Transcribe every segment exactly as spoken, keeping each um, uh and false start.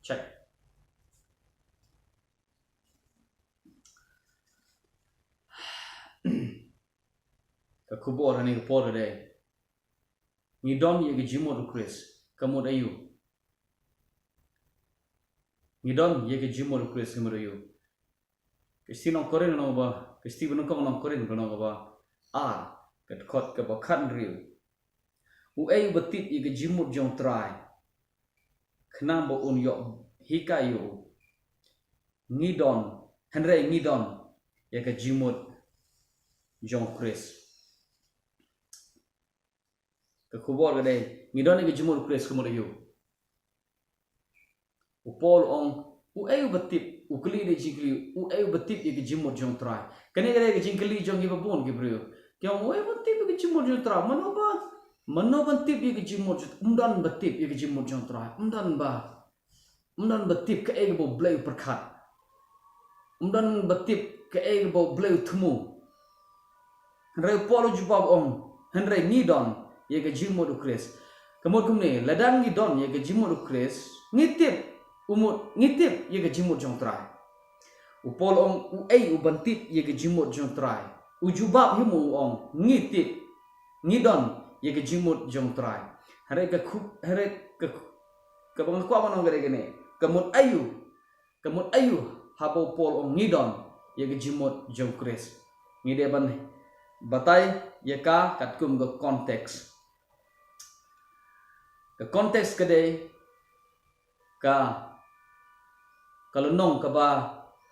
Check. Ka khubor ha kane ka por ka dei, ngi don ïa ka jingmut u Khrist, ka mut aïu? Ngi don ïa ka jingmut u Khrist, ka mut aïu? Ka shithi nong Korinth nong ba, ka shithi ba nyngkong nong Korinth nong ba ar, ka dkhot kaba khathynriew. Uei uba tip ïa ka jingmut jong u Trai, khnang ba un ïoh hikai ïa u? Ngi don, hynrei ngi don ïa ka jingmut jong u Khrist. Ka khubor ka dei, ngi don ïa ka jingmut u Khrist, ka mut aïu? U Paul u ong, uei uba tip, u kylli da ka jingkylli, uei uba tip ïa ka jingmut jong u Trai? Kane ka dei ka jingkylli jong kiba bun ki briew. Ki ong, uei uba tip ïa ka jingmut jong u Trai? Mano ba, mano ban tip ïa ka jingmut jong, ym don ba tip ïa ka jingmut jong u Trai. Ym don ba, ym don ba tip kaei kaba u Blei u pyrkhat. Ym don ba tip kaei kaba u Blei u thmu. Hynrei u Paul u jubab u ong, hynrei ngi don ïa ka jingmut u Khrist. Ka mut kumne, lada ngi don ïa ka jingmut u Khrist, ngi tip, u mut, ngi tip ïa ka jingmut jong u Trai. U Paul u ong, uei uban tip ïa ka jingmut jong u Trai? U jubab hi mo u ong, ngi tip, ngi don ïa ka jingmut jong u Trai. Hynrei ka khu-, hynrei ka khu-, kaba nga kwah ban ong ka dei kane. Ka mut aïu? Ka mut aïu haba u Paul u ong ngi don ïa ka jingmut jong u Khrist? Ngi dei ban batai ïa ka katkum ka context. Ka context ka dei ka, ka lynnong kaba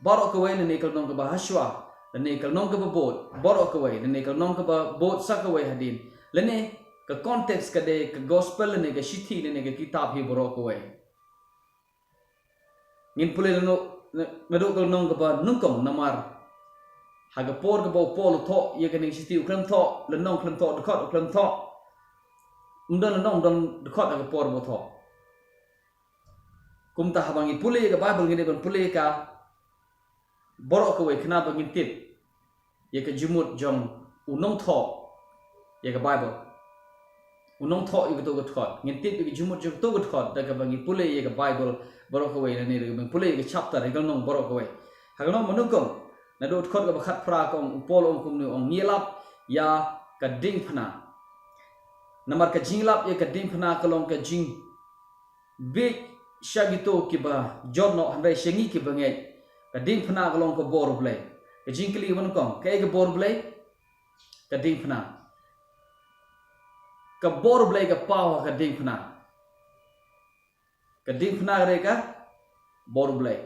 baroh kawei, lane ka lynnong kaba hashwa, lane ka lynnong kaba bud baroh kawei, lane ka lynnong kaba bud sa kawei hadien, lane ka context ka dei ka gospel, lane ka shithi, lane ka kitab hi baroh kawei. Ngin pule naduh, naduh ka lynnong kaba nyngkong, namar ha ka por kaba u Paul u thoh ïa kane ka shithi, u khlem thoh lynnong, khlem thoh dkhot, u khlem thoh, ym don lynnong, ym don dkhot ha ka por ba u thoh. Kumta haba ngi pule ïa ka Bible, ngi dei ban pule ïa ka baroh kawei khnang ba ngin tip ïa ka jingmut jong u nongthoh ïa ka Bible, u nongthoh ïa kato ka dkhot. Ngin tip ïa ka jingmut jong kato ka dkhot da kaba ngi pule ïa ka Bible baroh kawei, lane da kaba ngi pule ïa ka chapter, ïa ka lynnong baroh kawei. Ha ka lynnong ba nyngkong, naduh dkhot kaba khatphra ka ong, u Paul u ong kumne, u ong, ngi ïalap ïa ka diengphna. Namar ka jingïalap ïa ka diengphna ka long ka jing bieit sha kito kiba jot noh, hynrei sha ngi kiba ngeit, ka diengphna ka long ka bor u Blei. Ka jingkylli ba nyngkong, kaei ka bor u Blei? Ka diengphna. Ka bor u Blei ka paw ha ka diengphna. Ka diengphna ka dei ka bor u Blei.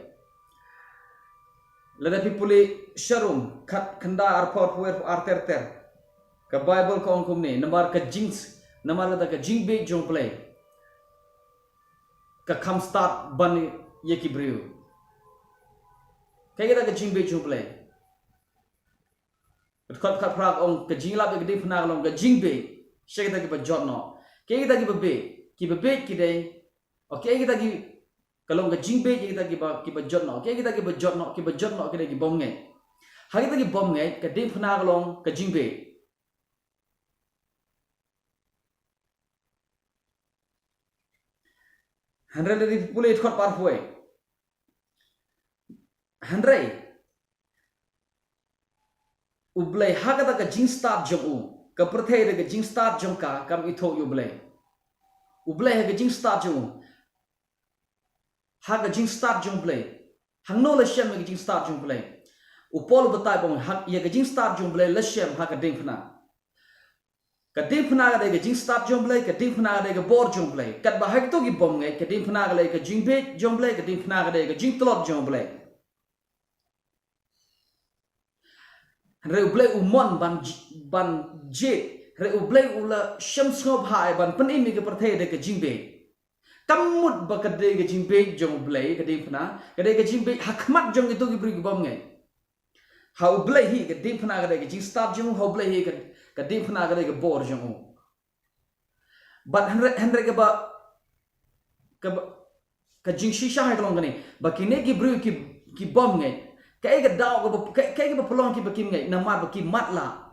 Lada phi pule sha Rom khat, khyndai, arphew, arphew wei, arphew ar, ter ter, ka Bible ka ong kumne, namar ka jing, namar kata ka jingbieit jong u Blei ka kham stad ban ïa ki briew. Kaei kata ka jingbieit jong u Blei? Ka dkhot khatphra ka ong, ka jingïalap ïa ka diengphna ka long ka jingbieit sha kita kiba jot noh. Kaei kita kiba bieit? Kiba bieit ki dei, o, kaei kita ki, ka long ka jingbieit ïa kita kiba, kiba jot noh. Kaei kita kiba jot noh? Kiba jot noh ki dei ki bym ngeit. Ha kita ki bym ngeit, ka diengphna ka long ka jingbieit. Hynrei lada phi pule dkhot ba arphew wei, hynrei u Blei ha kata ka jingstad jong u, ka pyrthei da ka jingstad jong ka kam ithuh ïa u Blei. U Blei ha ka jingstad jong u, ha ka jingstad jong u Blei. Hangno la shem ïa ka jingstad jong u Blei? U Paul u batai ba ong, ha, ïa ka jingstad jong u Blei la shem ha ka diengphna. Ka diengphna ka dei ka jingstad jong u Blei, ka diengphna ka dei ka bor jong u Blei. Katba ha kito ki bym ngeit, ka diengphna ka dei ka jingbieit jong u Blei, ka diengphna ka dei ka jingtlot jong u Blei. Hynrei u Blei u mon ban j-, ban jied, hynrei u Blei u la shem sngewbha ban pynim ïa ka pyrthei da ka jingbieit. Kam mut ba ka dei ka jingbieit jong u Blei ka diengphna, ka dei ka jingbieit ha khmat jong kito ki briew ki bym ngeit. Ha u Blei hi ka diengphna ka dei ka jingstad jong u, ha u Blei hi ka, ka diengphna ka dei ka bor jong u. Bad hynrei, hynrei kaba, kaba, ka jingshisha hi ka long kane, ba kine ki briew ki, ki bym ngeit. Kaei ka daw kaba, ka, kaei kaba pynlong kiba kim ngeit? Namar ba ki matlah.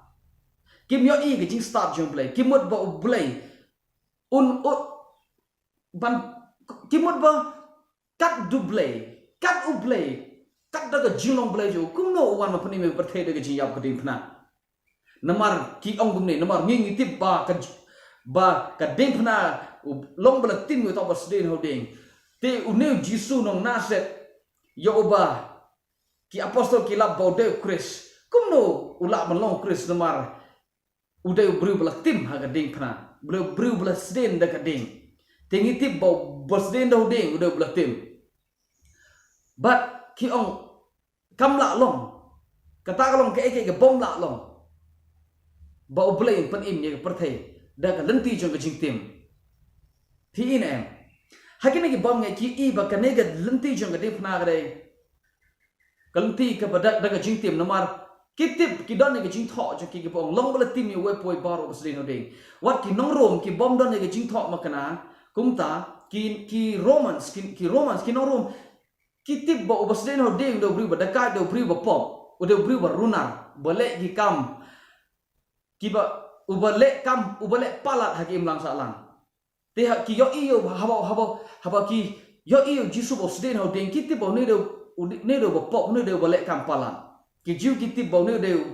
Kim ïohi ka jingstad jong U Blei. Ki mut ba U Blei un, un ban, ki mut ba kat U Blei, kat U Blei, kat da ka jinglong Blei jong u, kumno u wan ban pynim ïa ka pyrthei da ka jingïap ka diengphna. Namar ki ong kumne, namar ngi ngi tip ba ka j-, ba ka diengphna u long ba la tim ïa uta uba sdien ha u dieng. Te une u Jisu nong Nasareth, ïa uba ki apostol ki lap ba u dei u Khrist. Kumno u lah ban long u Khrist, namar u dei u briew ba la tim ha ka diengphna, u dei u briew ba la sdien da ka dieng. Te ngi tip ba uba sdien da u dieng u dei uba la tim. Bad ki ong kam lah long. Kata ka long kaei kaei ka bym lah long ba U Blei un pynim ïa ka pyrthei da ka lynti jong ka jingtim. Phi i ne em? Ha kine ki bym ngi ki i ba kane ka lynti jong ka diengphna ka dei ka lynti kaba da, da ka jingtim, namar ki tip, ki don ïa ka jingthoh jong ki, kiba ong long ba la tim ïa uwei pa uwei baroh uba sdien ha u dieng. Wat ki nong Rom ki bym don ïa ka jingthoh makna. Kumta ki, ki Romans, ki, ki Romans, ki nong Rom ki tip ba uba sdien ha u dieng u dei u briew ba dakaid, u dei u briew ba pop, u dei u briew ba runar, ba leh ki kam kiba, uba leh kam, uba leh palat ha ki imlang sahlang. Te ha ki ïohi ïa u, haba, haba, haba ki ïohi ïa u Jisu ba u sdien ha u dieng, ki tip ba une u dei u, une u dei uba pop, une u dei uba leh kam palat. Ki Jiw ki tip ba une u dei u,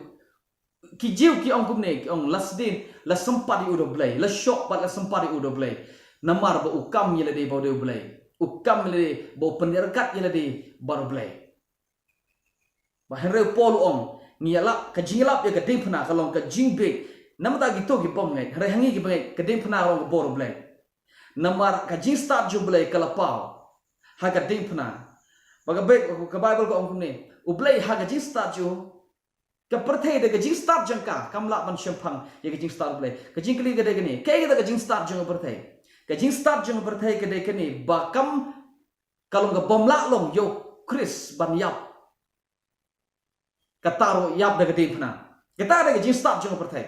ki Jiw ki ong kumne, ki ong la sdien, la sympat ïa u da U Blei, la shoh bad la sympat ïa u da U Blei. Namar ba u kam ïa lade bad u dei U Blei. U kam ïa lade bad u pynryngkat ïa lade bad U Blei. Ba hynrei u Paul u ong, ngi ïalap, ka jingïalap ïa ka diengphna ka long ka jingbieit. Namar kito ki bym ngeit, hynrei ha ngi kiba ngeit, ka diengphna ka long ka bor U Blei. Namar ka jingstad jong U Blei ka la paw ha ka diengphna. Ba ka Bi-, ka Baibl ka ong kumne, U Blei ha ka jingstad jong u, ka pyrthei da ka jingstad jong ka kam lah ban shemphang ïa ka jingstad U Blei. Ka jingkylli ka dei kane, kaei kata ka jingstad jong ka pyrthei? Ka jingstad jong ka pyrthei ka dei kane, ba kam, ka long ka bym lah long ïa u Khrist ban ïap. Kata ruh ïap da ka diengphna. Kata ka dei ka jingstad jong ka pyrthei.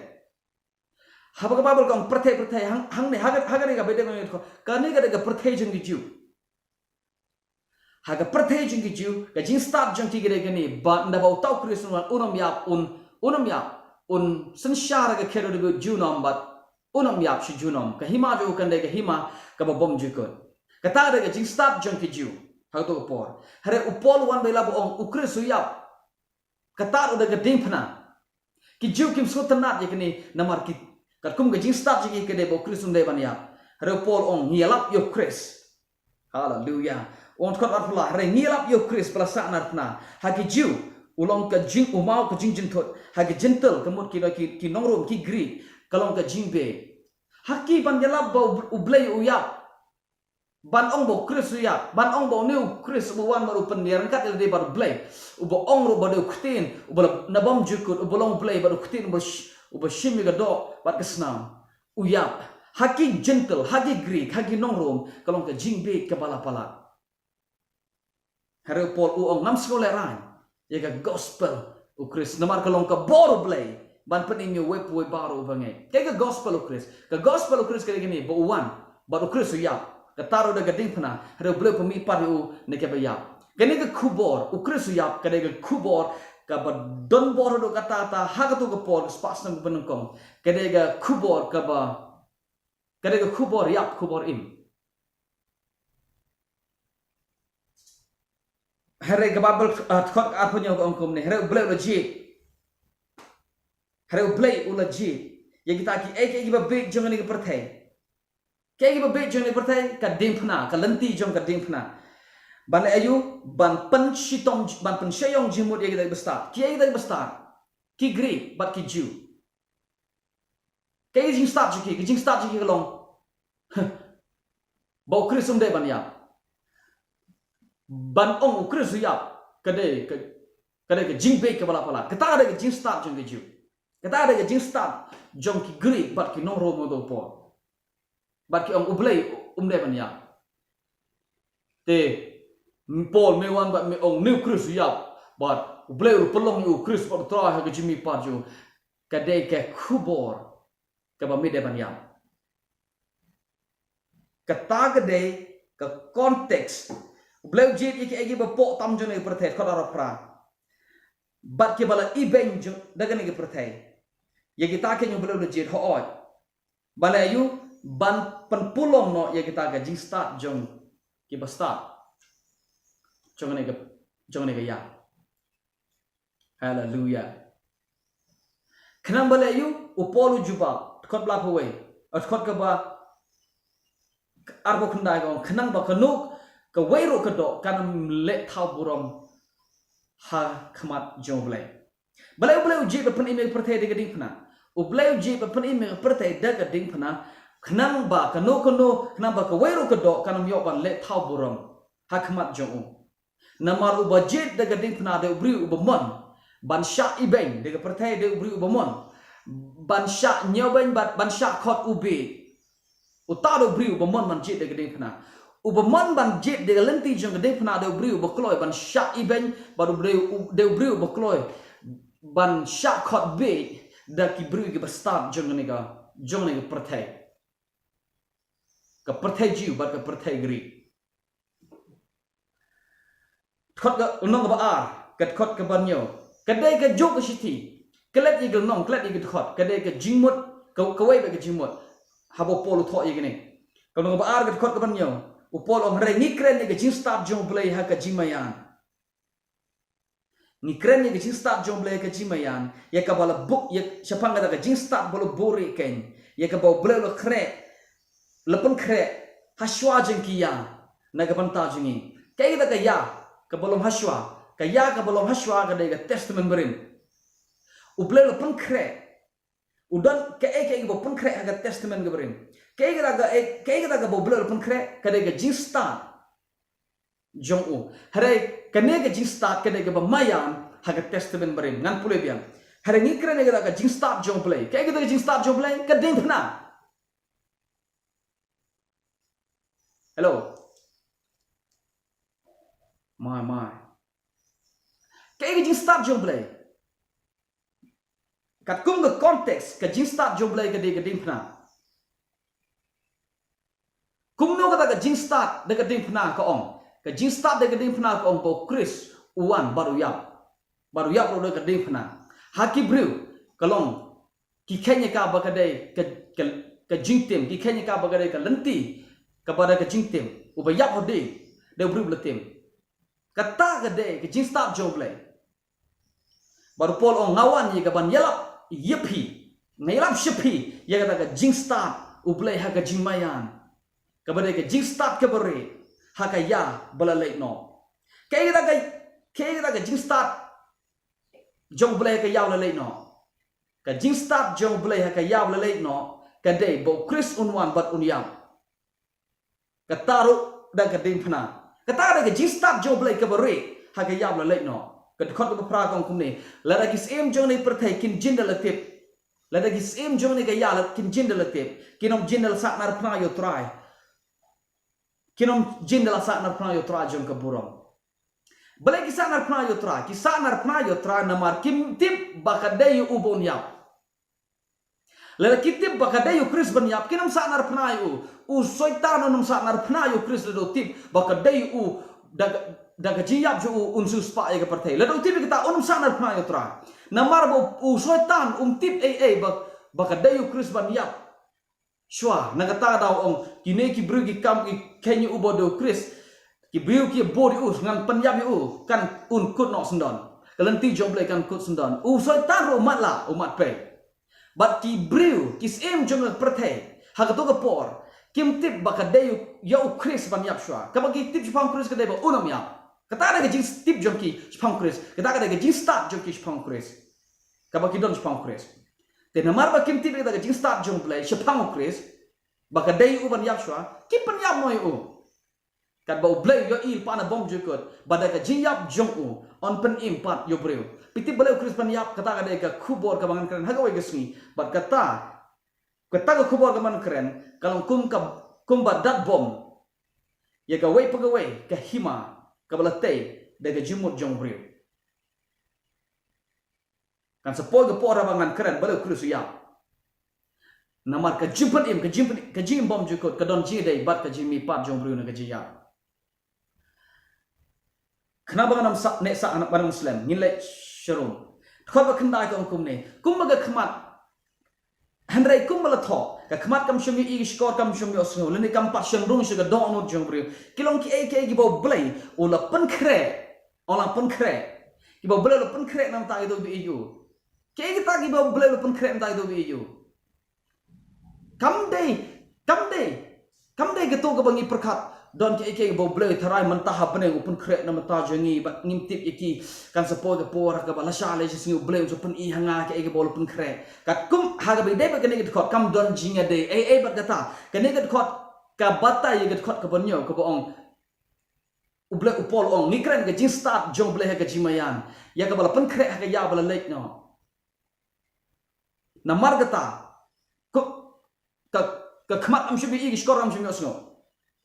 Haba ka Baibl ka ong pyrthei, pyrthei, hang, hangne, ha ka, ha kane ka Baibl ka ong, kane ka dei ka pyrthei jong ki Jiw. Ha ka pyrthei jong ki Jiw, ka jingstad jong ki ka dei kane, ba ynda ba uta u Khrist un wan, un ym ïap, un, un ym ïap, un synshar ha ka khew da u junom bad un ym ïap shi junom. Ka hima jong u kan dei ka hima kaba bymjukut. Kata ka dei ka jingstad jong ki Jiw ha kato ka por. Hynrei u Paul u wan ba ïalap ba ong u Khrist u ïap. Kata ruh da ka diengphna. Ki Jiw kim sngewtynnat ïa kane namar ki, katkum ka jingstad jong ki ka dei ba u Khrist um dei ban ïap. Hynrei u Paul u ong ngi ïalap ïa u Khrist. Haleluya. U ong dkhot arphew lai, hynrei ngi ïalap ïa u Khrist ba la sahnarphna. Ha ki Jiw u long ka jing, u maw ka jingjynthut. Ha ki Jentil, ka mut ki, ki, ki nong Rom, ki Greek, ka long ka jingbieit. Ha ki ban ïalap ba U, U Blei u ïap. Ban ong ba u Khrist u ïap, ban ong ba une u Khrist uba wan bad u pynïaryngkat ïa lade bad U Blei, uba ong ruh ba dei u ktien uba la, na bymjukut, uba long U Blei bad u ktien uba sh-, uba shim ïa ka doh bad ka snam. U ïap. Ha ki Jentil, ha ki Greek, ha ki nong Rom, ka long ka jingbieit kaba la palat. Hynrei u Paul u ong ngam sngew lehraiñ ïa ka gospel u Khrist namar ka long ka bor U Blei ban pynim ïa uwei pa uwei baroh uba ngeit. Kaei ka gospel u Khrist? Ka gospel u Khrist ka dei kane, ba u wan bad u Khrist u ïap. Kata ruh da ka diengphna, hynrei U Blei u pynmih pat ïa u na kaba ïap. Kane ka khubor u Khrist u ïap ka dei ka khubor kaba don bor haduh katta katta ha kato ka por, ka spah snem kaba nyngkong. Ka dei ka khubor kaba, ka dei ka khubor ïap, khubor im. Hynrei ka Baibl, ah, dkhot arphew hynñiew ka ong kumne, hynrei U Blei u la jied. Hynrei U Blei u la jied ïa kita kiei kiei kiba bieit jong kane ka pyrthei. Kiei kiba bieit jong kane ka pyrthei? Ka diengphna, ka lynti jong ka diengphna. Ban leh aïu? Ban pynshitom, ban pynshah ïong jingmut ïa kita kiba stad. Kiei kita kiba stad? Ki Greek bad ki Jiw. Kaei ka jingstad jong ki? Ka jingstad jong ki ka long ba u Khrist um dei ban ïap. Ban ong u Khrist u ïap ka dei ka, ka dei ka jingbieit kaba la palat. Kata ka dei ka jingstad jong ki Jiw. Kata ka dei ka jingstad jong ki Greek bad ki nong Rom ha kato ka por. Bad ki ong U Blei um dei ban ïap. Te Paul me wan bad me ong une u Khrist u ïap, bad U Blei u pynlong ïa u Khrist bad u Trai ha ka jingmihpat jong u. Ka dei ka khubor kaba me dei ban ïap. Kata ka dei ka context. U Blei u jied ïa kiei kiei kiba poh tam jong kane ka pyrthei, dkhot arphew phra. Bad kiba la ibeiñ jong, da kane ka pyrthei. Ïa kita ki, ïa u Blei u la jied, hooid. Balei? Ïa u ban pynpulong noh ïa kita ka jingstad jong ki bastad. Jong kane ka, jong kane ka ïa. Haleluya. Khnang balei? Ïa u, u Paul u jubab, dkhot ba la phew wei, dkhot kaba arphew khyndai ka ong, khnang ba kano kawei ruh ka doh kan ym leh thaw burom ha khmat jong u Blei. Balei u Blei u jied ba pynim ïa ka pyrthei da ka diengphna? U Blei u jied ba pynim ïa ka pyrthei da ka diengphna, khnang ba kano kano, khnang ba kawei ruh ka doh kan ym ïoh ban leh thaw burom ha khmat jong u. Namar uba jied da ka diengphna dei u briew uba mon ban shah ibeiñ, da ka pyrthei dei u briew uba mon ban shah ñiewbeiñ, ban, ban shah khot u bieit. Uta u dei u briew uba mon ban jied da ka diengphna. Uba mon ban jied da ka lynti jong ka diengphna u dei u briew uba kloi ban shah ibeiñ, bad u briew, u, u dei u briew uba kloi ban shah khot bieit da ki briew ki bastad jong kane ka, jong kane ka pyrthei. Ka pyrthei Jiw bad ka pyrthei Grik. Dkhot ka, lynnong kaba ar, ka dkhot kaba hynñiew. Ka dei kajuh ka shithi. Klet ïa ka lynnong, klet ïa ka dkhot. Ka dei ka jingmut, ka, kawei pat ka jingmut. Haba u Paul u thoh ïa kane. Ka lynnong kaba ar, ka dkhot kaba hynñiew. U Paul u ong, hynrei ngi kren ïa ka jingstad jong u Blei ha ka jingmaïan. Ngi kren ïa ka jingstad jong u Blei ha ka jingmaïan. Ïa kaba la buh, ïa shaphang kata ka jingstad ba la buhrieh keiñ. Ïa kaba u Blei u la khreh, la pynkhreh ha shuwa jong ki ïa na ka bynta jong ngi. Kaei kata ka ïa kaba long ha shuwa? Ka ïa kaba long ha shuwa ka dei ka Testament Barim. U Blei u la pynkhreh. U don kaei kaei kaba pynkhreh ha ka Testament kaba Rim. Kaei kata ka, eh, kaei kata kaba u Blei u la pynkhreh? Ka dei ka jingstad jong u. Hynrei kane ka jingstad ka dei kaba maïan ha ka Testament Barim. Ngan pule biang. Hynrei ngi kren ïa kata ka jingstad jong u Blei. Kaei kata ka jingstad jong u Blei? Ka diengphna. Hello. Mai, mai. Kaei ka jingstad jong u Blei? Katkum ka context, ka jingstad jong u Blei ka dei ka diengphna. Kumno kata ka jingstad da ka diengphna ka ong? Ka jingstad da ka diengphna ka ong ba u Khrist u wan bad u ïap. Bad u ïap ruh da ka diengphna. Ha ki briew ka long ki kheiñ ïa ka ba ka dei ka, ka, ka jingtim, ki kheiñ ïa ka ba ka dei ka lynti kaba da ka jingtim. Uba ïap ha u dei, dei u briew ba la tim. Kata ka dei ka jingstad jong u Blei. Bad u Paul u ong, nga wan ïa ka ban ïalap ïa phi. Nga ïalap sha phi ïa kata ka jingstad u Blei ha ka jingmaïan, kaba dei ka jingstad kaba rieh ha ka ïa ba la leit noh. Kaei kata ka, kaei kata ka jingstad jong u Blei ha ka ïa ba la leit noh? Ka jingstad jong u Blei ha ka ïa ba la leit noh ka dei ba u Khrist un wan bad un ïap. Kata ruh da ka diengphna. Kata da ka jingstad jong u Blei kaba rieh ha ka ïa ba la leit noh. Ka dkhot kaba phra ka ong kumne, lada ki syiem jong kane ka pyrthei kin jin da la tip. Lada ki syiem jong kane ka ïa la kin jin da la tip, kin ym jin da la sahnarphna ïa u Trai. Kin ym jin da la sahnarphna ïa u Trai jong ka burom. Balei ki sahnarphna ïa u Trai? Ki sahnarphna ïa u Trai namar kim tip ba ka dei ïa u ba un ïap. Lada ki tip ba ka dei ïa u Khrist ban ïap, kin ym sahnarphna ïa u. U Soitan un ym sahnarphna ïa u Khrist lada u tip ba ka dei ïa u, da, da ka jingïap jong u un siewspah ïa ka pyrthei. Lada u tip ïa kata un ym sahnarphna ïa u Trai. Namar ba u, u Soitan um tip ei ei ba, ba ka dei ïa u Khrist ban ïap. Shuwa, na kata ka daw u ong, kine ki briew ki kam ki kheiñ ïa u ba dei u Khrist. Ki briew ki bud ïa u, ngan pynïap ïa u, kan un kut noh syndon. Ka lynti jong u Blei kan kut syndon. U Soitan ruh u matlah, u mat pei. Bad ki briew, ki syiem jong ka pyrthei ha kato ka por, kim tip ba ka dei ïa u Khrist ban ïap shuwa. Kaba ki tip shaphang u Khrist ka dei ba un ym ïap. Kata ka dei ka jingtip jong ki shaphang u Khrist. Kata ka dei ka jingstad jong ki shaphang u Khrist. Kaba ki don shaphang u Khrist. Te namar ba kim tip ïa kata ka jingstad jong u Blei shaphang u Khrist, ba ka dei ïa u ban ïap shuwa, ki pynïap noh ïa u. Katba u Blei u ïohi lypa na bymjukut ba da ka jingïap jong u un pynim pat ïa u briew. Phi tip balei u Khrist ban ïap? Kata ka dei ka khubor kaba ngan kren ha kawei ka sngi. Bad kata, kata ka khubor kaba ngan kren ka long kum ka, kumba dat bom ïa kawei pa kawei ka hima kaba la tei da ka jingmut jong u briew. Kan sa poi ka por haba ngan kren balei u Khrist u ïap. Namar ka jingpynim, ka jingpynim, ka jingim bymjukut ka don jingïadei bad ka jingmihpat jong u briew na ka jingïap. Khnang ba ngan ym sah, neh sah, khnang ba ngan ym slem, ngin leit sharum. Dkhot ba khyndai ka ong kumne, kumba ka khmat Hynrei kumba la thoh, ka khmat kam shym ïohi, ka shkor kam shym ïohsngew, lane kam pat shym rung sha ka dohnud jong u briew. Ki long kiei kiei kiba U Blei u la pynkhreh, u la pynkhreh. Kiba U Blei u la pynkhreh na ka bynta kito kiba ïeit ïa u. Kiei kita kiba U Blei u la pynkhreh na ka bynta kito kiba ïeit ïa u. Kam dei, kam dei, kam dei kato kaba ngi pyrkhat don kiei kiei ba U Blei Trai mynta ha bneng u pynkhreh na ka bynta jong ngi, bad ngim tip ïa ki. Kan sa poi ka por ha kaba lashai lashisngi U Blei un sa pyni ha nga kiei kiba u la pynkhreh. Katkum ha kaba ïadei bad kane ka dkhot kam don jingïadei ei ei bad kata. Kane ka dkhot ka batai ïa ka dkhot kaba hynñiew kaba ong, U Blei, u Paul u ong, ngi kren ka jingstad jong U Blei ha ka jingmaïan, ïa kaba la pynkhreh ha ka ïa ba la leit noh. Namar kata, ka, ka, ka khmat kam shym ïohi, ka shkor kam shym ïohsngew,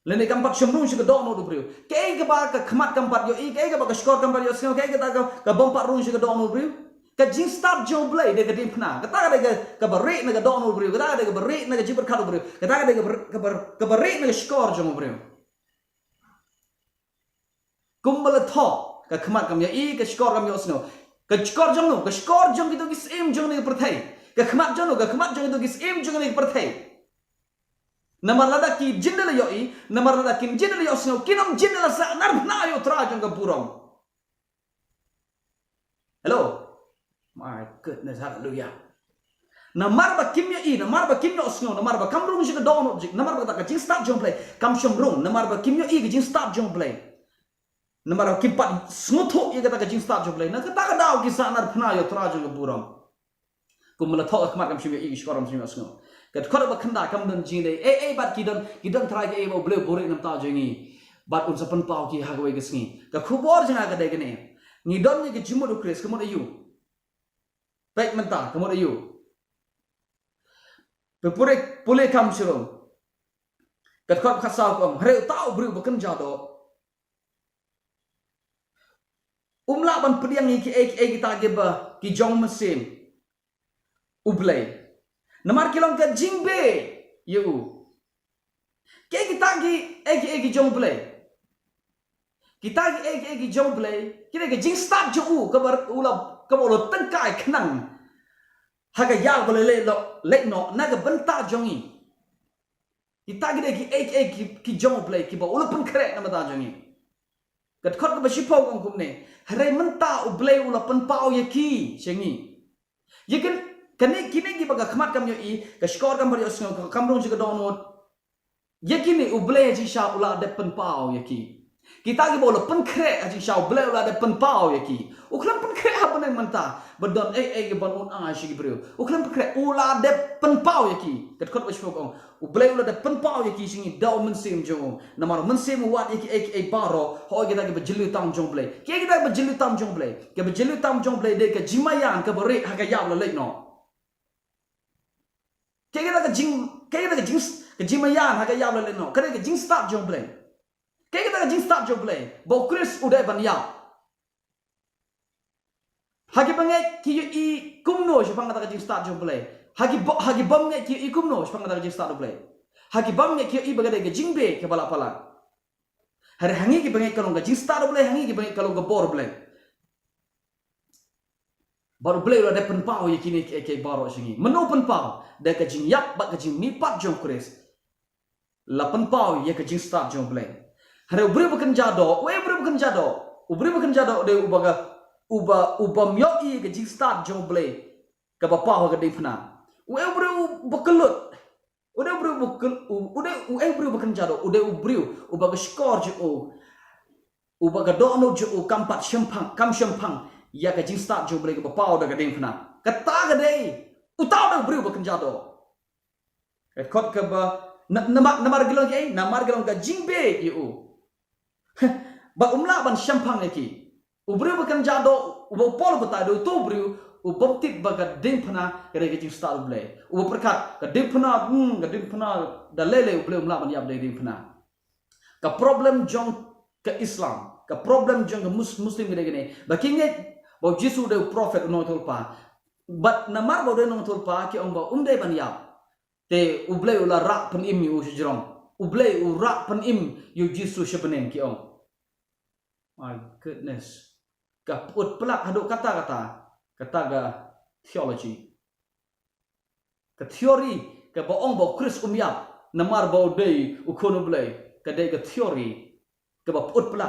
lane kam pat shym rung sha ka dohnud u briew. Kaei kaba ka khmat kam pat ïohi, kaei kaba ka shkor kam pat ïohsngew, kaei kata ka, kabym pat rung sha ka dohnud u briew? Ka jingstad jong U Blei dei ka diengphna. Kata ka dei ka, kaba rieh na ka dohnud u briew. Kata ka dei kaba rieh na ka jingpyrkhat u briew. Kata ka dei kaba, kaba, kaba rieh na ka shkor jong u briew. Kumba la thoh, ka khmat kam ïohi, ka shkor kam ïohsngew. Ka shkor jong no, ka shkor jong kito ki syiem jong kane ka pyrthei. Ka khmat jong no, ka khmat jong kito ki syiem jong kane ka pyrthei. Namar lada ki jin da la ïohi, namar lada kin jin da la ïohsngew, kin ym jin da la sahnarphna ïa U Trai jong ka burom. Hello. My goodness, hallelujah. Namar ba kim ïohi, namar ba kim ïohsngew, namar ba kam rung sha ka dohnud jong, namar ba kata ka jingstad jong U Blei kam shym rung, namar ba kim ïohi ka jingstad jong U Blei, namar ba kim pat sngewthuh ïa kata ka jingstad jong U Blei, na kata ka daw ki sahnarphna ïa U Trai jong ka burom. Kumba la thoh, ka khmat kam shym ïohi, ka shkor kam shym ïohsngew. Ka dkhot ba khyndai, kam don jingïadei ei ei bad ki don, ki don trai kiei ba U Blei u buhrieh na ka bynta jong ngi, bad un sa pynpaw ki ha kawei ka sngi. Ka khubor jong nga ka dei kane. Ngi don ïa ka jingmut U Khrist, ka mut aïu? Peit mynta, ka mut aïu? Pule, pule kham shurum. Ka dkhot khatsaw ka ong, hynrei uta u briew ba kynja doh um lah ban pdiang ïa kiei kiei kita kiba ki jong u Mynsiem U Blei, namar ki long ka jingbe ïa u. Kiei kita kiei kiei ki jong U Blei? Kita kiei kiei ki jong U Blei ki dei ka jingstad jong u, kaba u la, kaba u la tyngkai khnang ha ka ïa ba la leit, leit noh na ka bynta jong ngi. Kita ki dei kiei kiei ki, ki jong U Blei kiba u la pynkhreh na ka bynta jong ngi. Ka dkhot kaba shiphew ka ong kumne, hynrei mynta U Blei u la pynpaw ïa ki sha ngi. Ïa kin, kane, kine kiba ka khmat kam ïohi, ka shkor kam pat ïohsngew, ka, kam rung sha ka dohnud, ïa kine U Blei ha jingshisha u la dep pynpaw ïa ki. Kita kiba u la pynkhreh ha jingshisha U Blei u la dep pynpaw ïa ki. U khlem pynkhreh ha bneng mynta ba don ei ei ban un ai sha ki briew. U khlem pynkhreh, u la dep pynpaw ïa ki. Ka dkhot ba shiphew ka ong, U Blei u la dep pynpaw ïa ki sha ngi da u Mynsiem jong u. Namar u Mynsiem u wad ïa kiei kiei baroh, hooid kita kiba jylliew tam jong U Blei. Kiei kita kiba jylliew tam jong U Blei? Kaba jylliew tam jong U Blei dei ka jingmaïan kaba rieh ha ka ïa ba la leit noh. Kiei kita ka jing, kiei kita ka jing, ka jingmaïan ha ka ïa ba la leit noh? Ka dei ka jingstad jong U Blei. Kiei kita ka jingstad jong U Blei ba U Khrist u dei ban ïap? Ha ki bangeit ki ïohi kumno shaphang kata ka jingstad jong U Blei? Ha ki ba-, ha ki bym ngeit ki ïohi kumno shaphang kata ka jingstad U Blei? Ha ki bym ngeit ki ïohi ba ka dei ka jingbe kaba la palat. Hynrei ha ngi ki bangeit ka long ka jingstad U Blei, ha ngi ki bangeit ka long ka bor U Blei. Bad U Blei u la dep pynpaw ïa kine kiei kiei baroh sha ngi. Mynno pynpaw? Da ka jingïap bad ka jingmihpat jong U Khrist. La pynpaw ïa ka jingstad jong U Blei. Hynrei u briew ba kynja doh, uei u briew ba kynja doh? U briew ba kynja doh u dei uba ka, uba, u bym ïohi ïa ka jingstad jong U Blei kaba paw ha ka diengphna. Uei u briew ba kyllut? U dei u briew ba kyl-, u, u dei, uei u briew ba kynja doh? U dei u briew uba ka shkor jong u, uba ka dohnud jong u kam pat shemphang, kam shemphang ïa ka jingstad jong U Blei kaba paw da ka diengphna. Kata ka dei, uta u dei u briew ba kynja doh. Ka dkhot kaba, na-, namar, namar ki long kiei? Namar ki long ka jingbe ïa u. Bad um lah ban shemphang ïa ki. U briew ba kynja doh uba u Paul u batai, dei uto u briew u bym tip ba ka diengphna ka dei ka jingstad U Blei. Uba pyrkhat ka diengphna, hmm, ka diengphna, da lei lei U Blei um lah ban ïap da ka diengphna. Ka problem jong ka Islam, ka problem jong ka Mus-, Muslim ka dei kane, ba ki ngeit ba U Jisu u dei u prophet, u nongïathuhlypa. Bad namar ba u dei u nongïathuhlypa ki ong ba um dei ban ïap. Te U Blei u la rah pynim ïa u shajrong. U Blei u rah pynim ïa U Jisu sha bneng, ki ong. My goodness. Ka put plak haduh katta katta, katta ka theology. Ka theory kaba ong ba u Khrist um ïap namar ba u dei u Khun u Blei, ka dei ka theory kaba pyut pla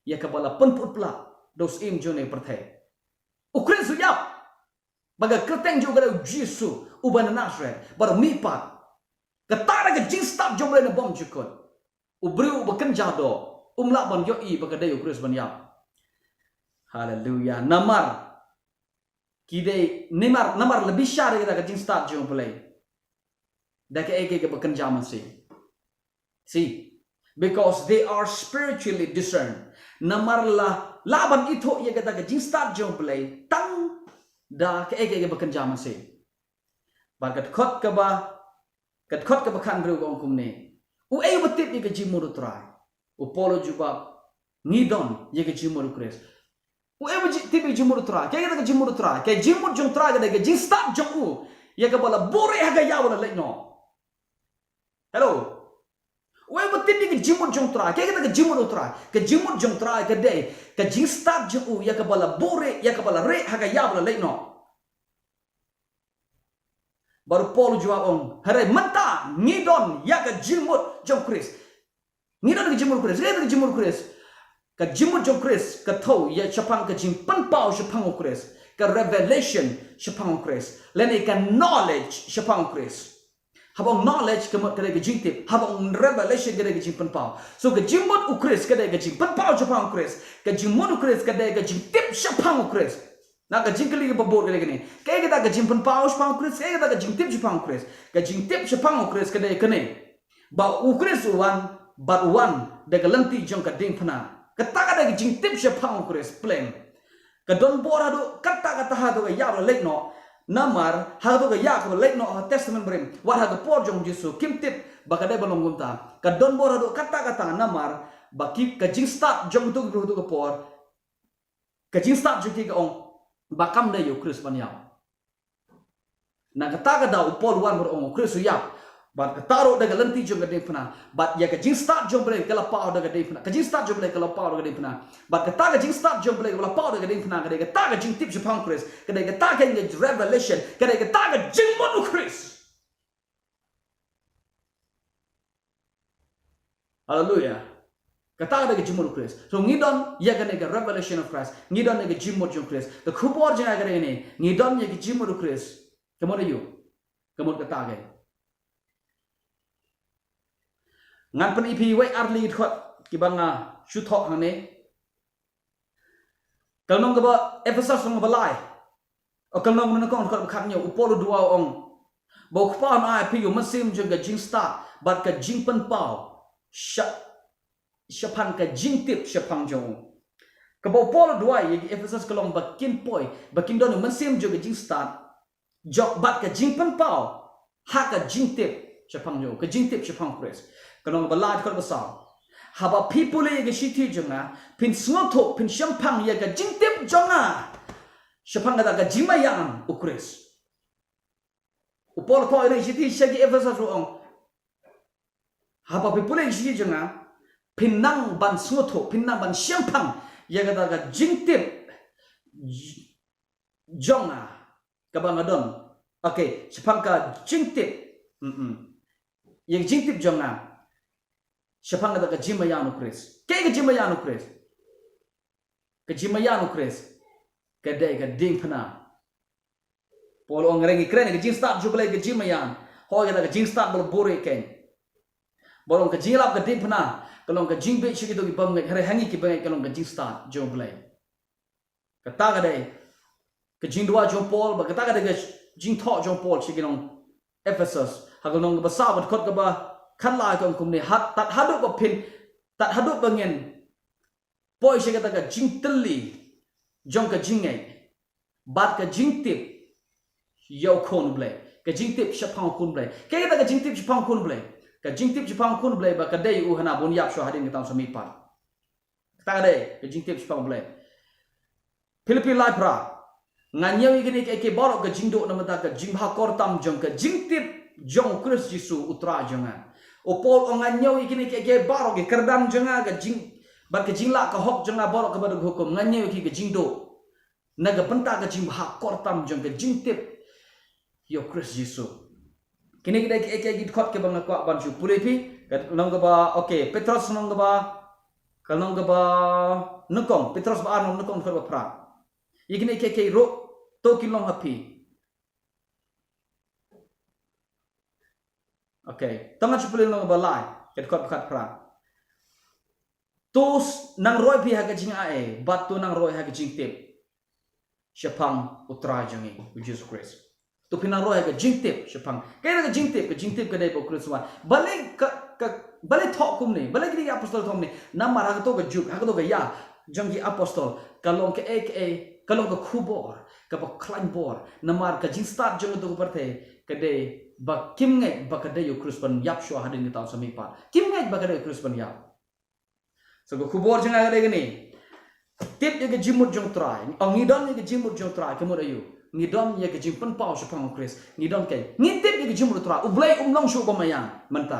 ïa kaba la pynpyut pla da u Syiem jong ka pyrthei. U Khrist u ïap, ba ka kyrteng jong u ka dei u Jisu uba na Nasareth, ba u mihpat. Kata ka dei ka jingstad jong u Blei na bymjukut. U briew uba kynja doh um lah ban ïohi ba ka dei u Khrist ban ïap. Haleluya. Namar ki dei, namar, namar la bishar ïa kata ka jingstad jong u Blei da kaei kaei kaba kynja mynsiem. See, because they are spiritually discerned. Namar la, lah ban ithuh ïa kata ka jingstad jong u Blei tang da kaei kaei kaba kynja mynsiem. Bad ka dkhot kaba, ka dkhot kaba khathynriew ka ong kumne: Uei uba tip ïa ka jingmut u Trai? U Paul u jubab: Ngi don ïa ka jingmut u Khrist. Uei uba tip ïa ka jingmut u Trai? Kaei kata ka jingmut u Trai? Ka jingmut jong u Trai ka dei ka jingstad jong u ïa kaba la buhrieh ha ka ïa ba la leit noh. Hello. Uei uba tip ïa ka jingmut jong u Trai? Kaei kata ka jingmut u Trai? Ka jingmut jong u Trai ka dei ka jingstad jong u ïa kaba la buhrieh, ïa kaba la rieh ha ka ïa ba la leit noh. Bad u Paul u jubab ong: Hynrei mynta ngi don ïa ka jingmut jong u Khrist. Ngi don ïa ka jingmut u Khrist. Kaei ka jingmut u Khrist? Ka jingmut jong u Khrist ka thew ïa shaphang ka jingpynpaw shaphang u Khrist, ka revelation shaphang u Khrist, lane ka knowledge shaphang u Khrist. Haba ong knowledge ka mut ka dei ka jingtip, haba ong revelation ka dei ka jingpynpaw. So ka jingmut u Khrist ka dei ka jingpynpaw shaphang u Khrist, ka jingmut u Khrist ka dei ka jingtip shaphang u Khrist. Na ka jingkylli kaba bud ka dei kane: Kaei kata ka jingpynpaw shaphang u Khrist? Kaei kata ka jingtip shaphang u Khrist? Ka jingtip shaphang u Khrist ka dei kane: Ba u Khrist u wan, bad u wan da ka lynti jong ka diengphna. Kata ka dei ka jingtip shaphang u Khrist plain. Ka don bor haduh katta katta haduh ka ïa ba la leit noh. Namar haduh ka ïa kaba leit noh ha Testament Barim, wat ha ka por jong u Jisu, kim tip ba ka dei ban long kumta. Ka don bor haduh katta katta namar ba ki, ka jingstad jong uto u briew haduh ka por, ka jingstad jong ki ka ong ba kam dei ïa u Khrist ban ïap. Na kata ka daw u Paul u wan bad u ong u Khrist u ïap. Bad kata ruh da ka lynti jong ka diengphna. Bad ïa ka jingstad jong u Blei ka la paw da ka diengphna. Ka jingstad jong u Blei ka la paw da ka diengphna. Bad kata ka jingstad jong u Blei ka la paw da ka diengphna ka dei kata ka jingtip shaphang u Khrist. Ka dei kata ka revelation. Ka dei kata ka jingmut u Khrist. Haleluya. Kata ka dei ka jingmut u Khrist. So ngi don ïa kane ka revelation of Christ. Ngi don ïa ka jingmut jong u Khrist. Ka khubor jong nga ka dei kane. Ngi don ïa ka jingmut u Khrist. Ka mut aïu? Ka mut kata ka. Ngan pyni ïa phi wei ar tylli ki dkhot kiba nga shu thoh hangne. Ka lynnong kaba Ephesus lynnong kaba lai. O ka lynnong kaba nyngkong dkhot ba khathynñiew, u Paul u duwai u ong ba u Kpa un ai ïa phi u mynsiem jong ka jingstad bad ka jingpynpaw sha, shaphang ka jingtip shaphang jong u. Kaba u Paul u duwai ïa ki Ephesus ka long ba kin poi, ba kin don u mynsiem jong ka jingstad jong, bad ka jingpynpaw ha ka jingtip shaphang jong u, ka jingtip shaphang u Khrist. Ka lynnong kaba lai dkhot ba saw. Haba phi pule ïa ka shithi jong nga, phin sngewthuh, phin shemphang ïa ka jingtip jong nga shaphang kata ka jingmaïan u Khrist. U Paul u thoh ïa ka shithi sha ki Ephesus u ong: Haba phi pule ïa ka shithi jong nga, phin nang ban sngewthuh, phin nang ban shemphang ïa kata ka jingtip j-, jong nga kaba nga don. Okay, shaphang ka jingtip. Mm-mm. Ïa ka jingtip jong nga shaphang kata ka jingmaïan u Khrist. Kaei ka jingmaïan u Khrist? Ka jingmaïan u Khrist ka dei ka diengphna. Paul u ong, ngi kren ïa ka jingstad jong u Blei, ka jingmaïan. Hooid, kata ka jingstad ba la buhrieh keiñ. Bad u ong ka jingïalap ka diengphna ka long ka jingbieit sha kito ki bymngeit, hynrei ha ngi ki bangeit ka long ka jingstad jong u Blei. Kata ka dei ka jingduwai jong u Paul, bad kata ka dei ka jingthoh jong u Paul sha ki nong Ephesus. Ha ka lynnong kaba saw bad dkhot kaba khatlai ka ong kumne: Tad, tad haduh ba phin, tad haduh ba ngin poi sha kata ka jingtylli jong ka jingngeit bad ka jingtip ïa u Khun u Blei, ka jingtip shaphang u Khun u Blei. Kaei kata ka jingtip shaphang u Khun u Blei? Ka jingtip shaphang u Khun u Blei ba ka dei u hana ban ïap shuh hadien kata un sa mihpat. Kata ka dei ka jingtip shaphang u Blei. Philippi lai phra. Nga ñiew ïa kine kiei kiei baroh ka jingduh na bynta ka jingbha kor tam jong ka jingtip jong u Khrist Jisu u Trai jong nga. U Paul u ong, nga ñiew ïa kine kiei kiei baroh, ki kyrdan jong nga, ka jing, bad ka jinglah ka hok jong nga baroh kaba da ka hukum, nga ñiew ïa ki ka jingduh na ka bynta ka jingbha kor tam jong ka jingtip ïa u Khrist Jisu. Kine ki dei ki, ki, ki dkhot kiba nga kwah ban shu pule phi. Ka long kaba, okay, Petros long kaba, ka long kaba nyngkong, Petros ba ar, nyngkong dkhot ba phra. Ïa kine ki, ki ruh, to ki long ha phi. Okay, tang ngan shu pule long kaba lai, ka dkhot ba khatphra. To s-, nang roi phi ha ka jingai, bad to nang roi ha ka jingtip shaphang U Trai jong ngi, U Jisu Khrist. To phi nang roi ha ka jingtip shaphang. Kaei ka jingtip, ka jingtip ka dei ba U Khrist u wan. Balei ka, ka, balei thoh kumne, balei kine ki apostol thoh kumne. Namar ha kato ka juk, ha kato ka ïa jong ki apostol, ka long kaei kaei, ka long ka khubor kaba khlaiñ bor. Namar ka jingstad jong kato ka pyrthei ka dei ba kim ngeit ba ka dei U Khrist ban ïap shuwa hadien kata u samrkhie. Kim ngeit ba ka dei U Khrist ban ïap. So ka khubor jong nga ka dei kane. Tip ïa ka jingmut jong U Trai. O, ngi don ïa ka jingmut jong U Trai, ka mut aïu? Ngi don ïa ka jingpynpaw shaphang U Khrist. Ngi don kaei? Ngi tip ïa ka jingmut U Trai. U Blei um long shuh ba maïan mynta.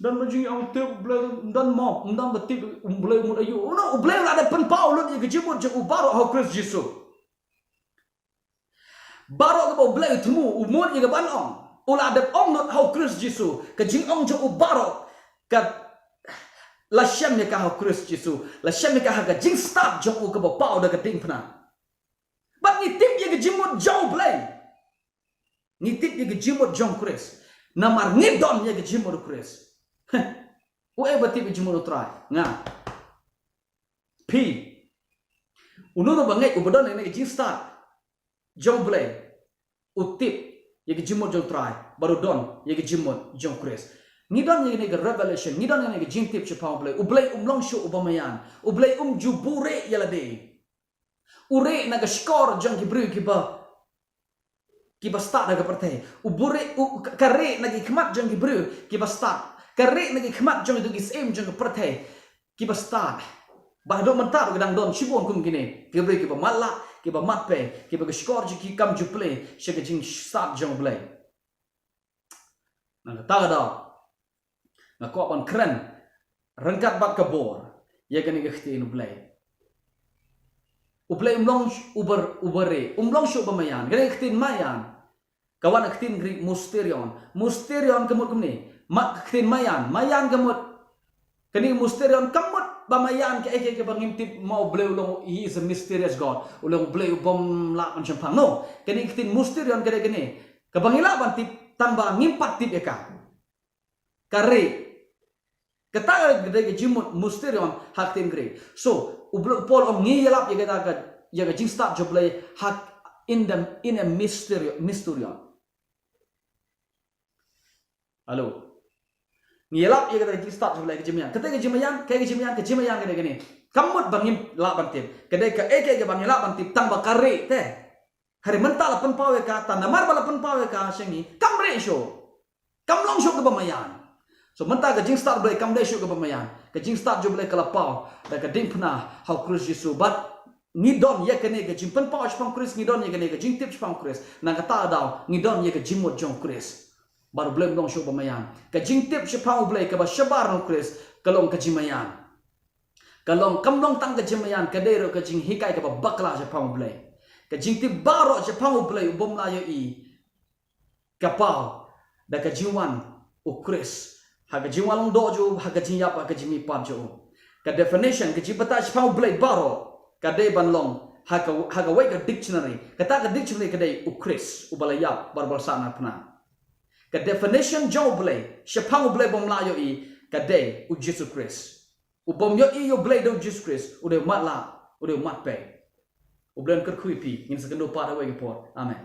Don ba jingong tip U Blei, don mo, don ba tip U Blei, mut aïu? U no, U Blei u la dep pynpaw lut ïa ka jingmut jong u baroh ha U Khrist Jisu. Baroh kaba U Blei u thmu, u mut ïa ka ban ong, u la dep ong lut ha U Khrist Jisu. Ka jingong jong u baroh ka la shem ïa ka ha U Khrist Jisu, la shem ïa ka ha ka jingstad jong u kaba paw da ka diengphna. Bad ngi tip ïa ka jingmut jong U Blei. Ngi tip ïa ka jingmut jong U Khrist. Namar ngi don ïa ka jingmut U Khrist. Uei ba tip ïa ka jingmut U Trai? Nga. Phi. Uno uno ba ngeit, uba don ïa ka jingstad jong U Blei, u tip ïa ka jingmut jong U Trai, bad u don ïa ka jingmut jong U Khrist. Ngi don ïa kane ka revelation, ngi don ïa kane ka jingtip shaphang U Blei. U Blei um long shuh uba maïan. U Blei um ju buhrieh ïa lade. U rieh na ka shkor jong ki briew kiba, kiba stad ha ka pyrthei. U buhrieh, u, ka, ka rieh na ki khmat jong ki briew kiba stad. Ka rieh na ki khmat jong kito ki syiem jong ka pyrthei kiba stad. Bad haduh mynta ruh ka dang don shibun kum kine. Ki briew kiba matlah, kiba matpei, kiba ka shkor jong ki kam ju plie sha ka jingstad jong U Blei. Na kata ka daw nga kwah ban kren ryngkat bad ka bor ïa kane ka ktien U Blei. U Blei um long sh-, uba, uba rieh, um long shuh ba maïan. Kane ka ktien maïan ka wan na ka ktien Greek mysterion. Mysterion ka mut kumne. Ma, ka ktien maïan, maïan ka mut, kane ka mysterion ka mut ba maïan, kaei kaei kaba ngim tip, ma U Blei u long, he is a mysterious God. U long U Blei u bym lah ban shemphang. No, kane ka ktien mysterion ka dei kane, kaba ngi lah ban tip tang ba ngim pat tip ïa ka. Ka rieh. Kata ka dei ka jingmut, mysterion ha ka ktien Greek. So u Blei, u Paul u ong ngi ïalap ïa kata ka, ïa ka jingstad jong U Blei ha, in the, in a mysterio-, mysterion. Hello. Ngi ïalap ïa kata ka jingstad jong U Blei, ka jingmaïan. Kata ka jingmaïan, ka jingmaïan, ka jingmaïan ka dei kane. Kam mut ba ngim lah ban tip. Ka dei kaei kaei kaba ngi lah ban tip tang ba ka rieh te. Hynrei mynta la pynpaw ïa ka, ta namar ba la pynpaw ïa ka sha ngi, kam rieh shuh. Kam long shuh kaba maïan. So mynta ka jingstad U Blei kam dei shuh kaba maïan. Ka jingstad jong U Blei ka la paw da ka diengphna ha U Khrist Jisu. Bad ngi don ïa kane ka jingpynpaw shaphang U Khrist, ngi don ïa kane ka jingtip shaphang U Khrist. Na kata ka daw ngi don ïa ka jingmut jong U Khrist. Bad U Blei um long shuh ba maïan. Ka jingtip shaphang U Blei kaba shabar na U Khrist ka long ka jingmaïan. Ka long, kam long tang ka jingmaïan, ka dei ruh ka jinghikai kaba bakla shaphang U Blei. Ka jingtip baroh shaphang U Blei u bym lah ïohi ka paw da ka jingwan U Khrist ha ka jingwan long doh jong u, ha ka jingïap, ha ka jingmihpat jong u. Ka definition, ka jingbatai shaphang U Blei baroh ka dei ban long ha ka, ha kawei ka dictionary. Kata ka dictionary ka dei U Khrist uba la ïap bad uba la sahnarphna. Ka definition jong U Blei shaphang U Blei bym lah ïohi ka dei U Jisu Khrist. U bym ïohi ïa U Blei da U Jisu Khrist, u dei u matlah, u dei u matpei. U Blei un kyrkhu ïa phi. Ngin sa ïakynduh pat ha kawei ka por. Amen.